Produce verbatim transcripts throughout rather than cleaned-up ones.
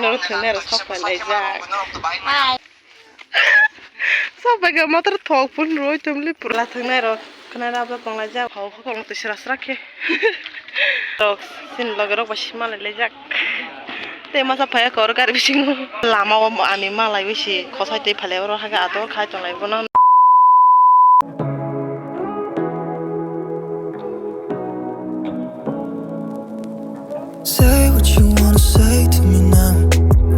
Oro thwngnairok sok pailaijak. Hai. Sok bai khe motor thok phun roi tongli pura thwngnairok khwnai rap rap tonglaijak. Hau hokol twi sra sra khe. Rok sin loge rok bai sima lai laijak. Tei masa phai kor gari bisingo. Lama o ani malai bisi khosai twi phale oro haga ator khai tonglai bono. Say what you wanna say to me now.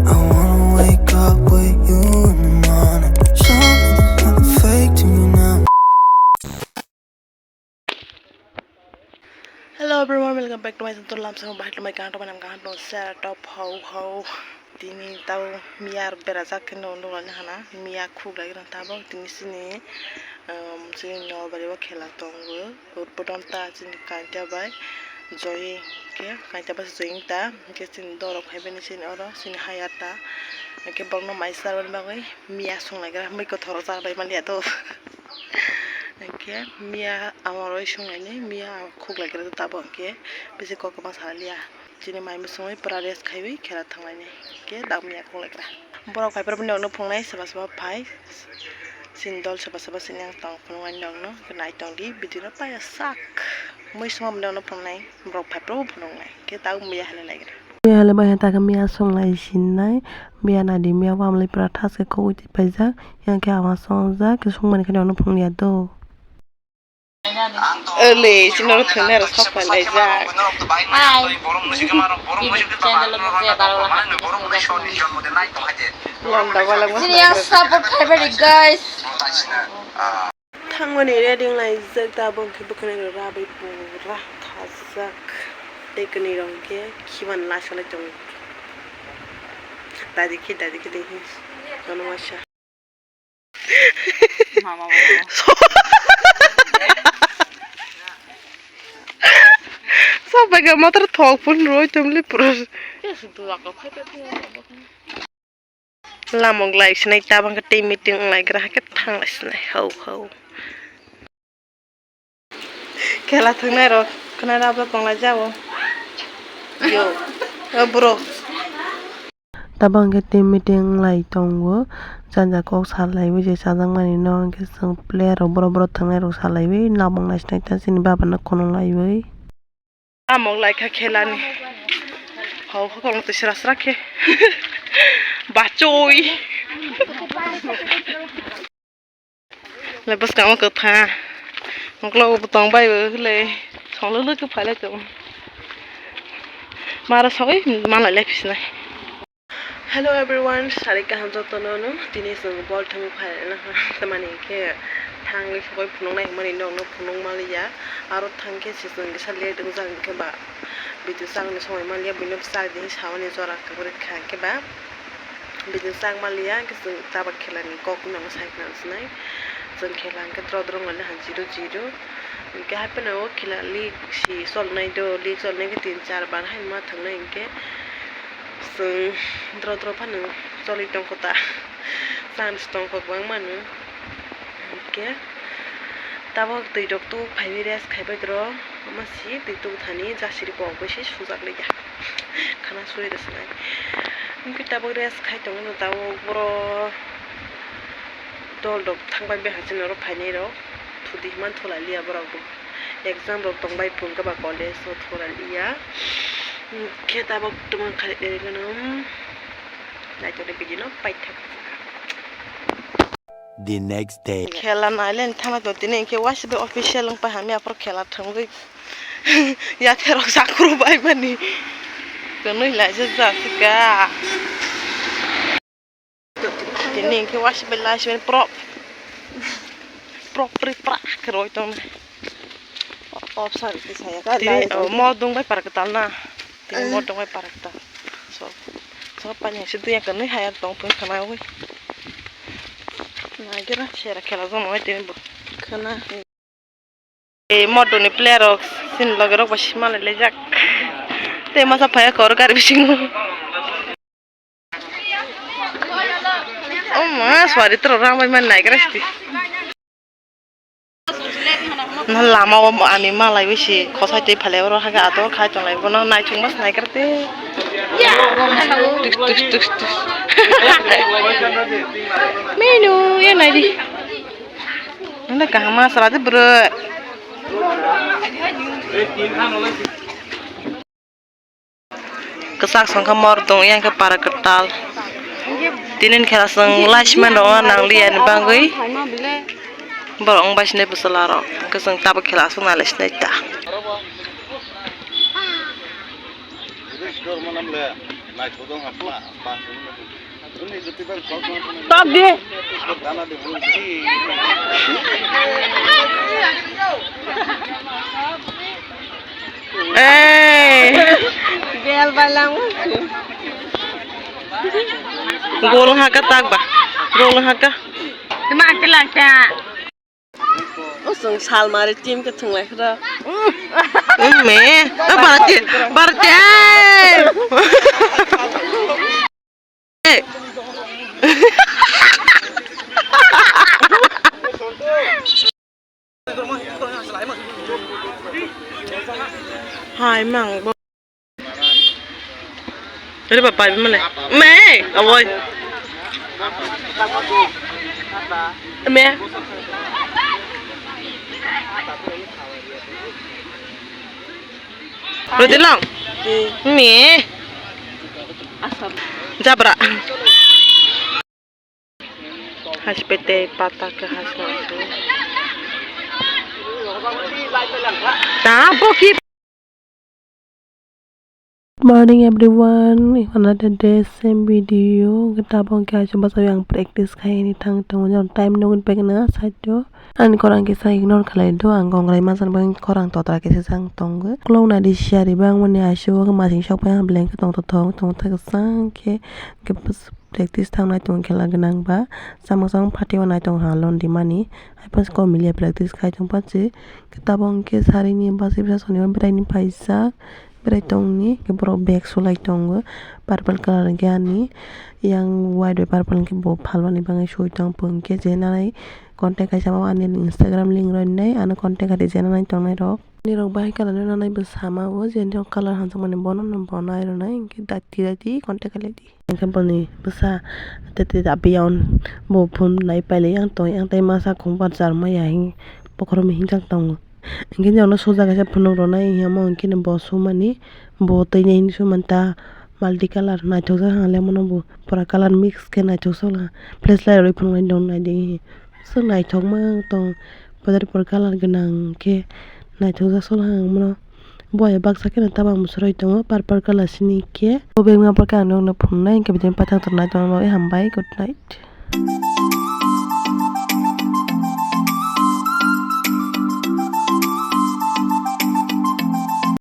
I wanna wake up with you in the morning. Show me there's nothing fake to me now. Hello everyone, welcome back to my channel. Lamsa bahai lamai kaham tongmani, kaham tong share top hau hau. Tini tau miya berajak khe no nukla ni hana miya khuk lai rang tabok tini sini, um, sini no bari o khela tongo. Utpodon ta chini kainta bai joy khe kainta bai joy ta hingke chini dorok hai bini chini oro chini haya ta hingke borok no mai sar bagwi miya song lai gra mui kothoro chak lai mani ya to. Hingke miya amo roi song lai ni miya khuk lai gra tabok hingke bisi kok ma sa liya. Chini mai mwswngwi pura rest khaiwi khela thanglainai khe dagmiya khonglaigra. Borok phaiphuru bini nokno phunuknai soba soba phai. Chini dol soba soba chini ang tong phunuknai nokno khe naitongdi video no paiya sak. Mui songma bini nokno phunuknai borok phaiphuru phunuknai khe dagmiya hinwi laigra. Miya hinwi bai takhe miya songlai sinai miya naidi miya wamlwi pura thaske khogwi twi paijak yang khe ama songjak khe songmani khe nokno phunukya do. Ele, chini oro thwngnairok sok pailaijak. Hai. Bini channel o je baro lakha. Landa bala mo. Chini yang support khai bari, guys. Thangmani ready laijak, tabok khe bwkhwnai rok rabai pura khajak. Tei kwnwi rok khe khiban lasalai tongo. Dadi khe, dadi khe, dadi khe. Kono masa. Mama, mama. Sok bai khe motor thok phun roi tongli pura. Lamok lai sinai tabang khe tei meeting lai gra khe thang lai sinai hau hau. Khela thwngnairok khwnai rap rap tonglaijao. Yo, o bro. Tabang khe team meeting lai tongo, janja kok salaiwi je chajakmani no hwnkhe chwng player rok borok borok thwngnairok salaiwi lamok naisinai ta chini baba no khonolaiwi. Lamok laikha khelani. Hau hokol twi sra sra khe. Bachoi. Le bwskango kwtha. Uklogo bo tong bai bo le. Songlo lo khe phalai tong. Mara sogwi manlai lai phisnai. Hello everyone, sari kaham jotono no. Tini chwng bol thangwi phaina tamani khe thangwi sogwi phunuknai hwnmani nokno phunuk manliya. Aro thangkhe se chwng kisa late wngjak hwnkhe ba video chakni somoi manliya, buino chak di hinwi samani jora kwrwi kha hwnkhe ba. Bini chak manliya, hwnkhe chwng tabak khelani kok nang sai khna sinai. Chwng khela hwnkhe dro dro wnglaina ha zero zero. Hwnkhe hapheno o khela league si cholnai do, league cholnai khe tin char bar haino ma thwngnai hwnkhe chwng dro dro phano choli tongkho ta. Chance tongkho kwbangma no. Hwnkhe tabok twi rok tu phaiwi rest khaibai dro. Ama si twi tu thani jasiri kok bai se sujak liya. Khana suri rwsnai. Hwnkhe tabuk rest khai tongo no tabuk borok dol rok thangbai bihar chini oro phainai rok thudi hwnmani thulai liya borok bo exam rok tongbai phuru hwnkhe ba college o thulai liya. Hwnkhe tabuk twmang kharwi rwgano naitokni video no paithak. The next day. Khela naileni thangna tong tini hwnkhe waisa bai official wngpai hamya aphuru khela thwngwi yatherok sakhru bai mani kwnwi laijak jasika. Tini hwnkhe waisa bai laismani prop prop pri pra khe roi tongnai. Obsa rikhe saya ka. Tini, oh, mo dungbai para kwtal na. Tini mo dungbai para kwtal. So, so pani se duya kwnwi haya tong phung khana wi. Nagira sera khela jomo tini bo. Khana. E modoni player rok sin loge rok bai sima lai laijak. Te masa phaya kor gari bisingo. O ma, swari toro rang bai man naigra sidi. No lama o ani malai bisi khosai twi phale oro haga ator khai tonglai bono naithok mas naigra te. Tus, tus, tus, tus. Menu, ya nai di. Anda kaham ma sala de bro. Kwchak songkha mor tong yang khe para kwtal. Tinin khela chwng laisman rok nang liya ni bagwi. Borok wng bai sinai bwsala rok. Hwnkhe chwng tabuk khela aswk nai lai sinai ta. Tok di. Ei. Bel balang. Gol haka tak ba. Gol haka. Tuma akilak ta. O chwng sal mari team khe thwnglai khwra. Me, o Bharati, Bharati. Hai mang bo. Tadi bapak ibu mana? Me, awoi. Me. Roti long. Me. Asam. Jabra. Haspete pata ke hasma. Tabo ki. Morning everyone, another day same video. Tabok khe aswk bwsai ang practice khaini thang tongo, time nugwi phaikha na side o. Ani khorang kisa ignore khlai do, ang kongrai masa ni bagwi khorang totra kisa se ang tongo. Ukulok nai di siyari bangmani aswk masing sok phai ang blanket tong tong tong tong thang khe, khe practice thang nai tongo khela gwnang ba, samung samung phatio nai tongo ha lon di mani. Hai phano kok milia practice khai tong pachi, khe tabok hwnkhe sari ni bwsai bwsa soni o berai ni paijak. Berai tongni, hwnkhe borok bag sulai tongo, purple colour hwnkhe ani, yang white bai purple hwnkhe bo phalmani bagwi sui tong phuru hwnkhe je nanai contact kaisa ma ani Instagram link rw nai, ano contact kha di je nanai tongnai rok. Nirok bahai colour no nanai bwsa ma o, je nok colour hamjakmani bono no bo nai rwnai, hwnkhe dati dati contact khlai di. Hwnkhe boni bwsa tete dabi yaun bo phone nai pailai yang tong yang tei masa khungbar charma ya hing bokhorok hinjak tongo. Hwnkhe norokno soja kaisa phunuk rwnai hinkhe omo hwnkhe bo sumani bo twi nai hinwi sumani ta multi colour naithokjak hwnle mono bo pura colour mix khe naithok sokla flashlight rwi phunuknai dong naidi. Aswk naithokma tong pudar pura colour gwnang khe naithokjak sokla ang mono. Bo hai baksa kheno tabang bo swrwui tongo purple colour sini khe. Bo bebak ma pore khe ang nokno phunuknai hwnkhe bini paithak tornai tongma bagwi hambai good night.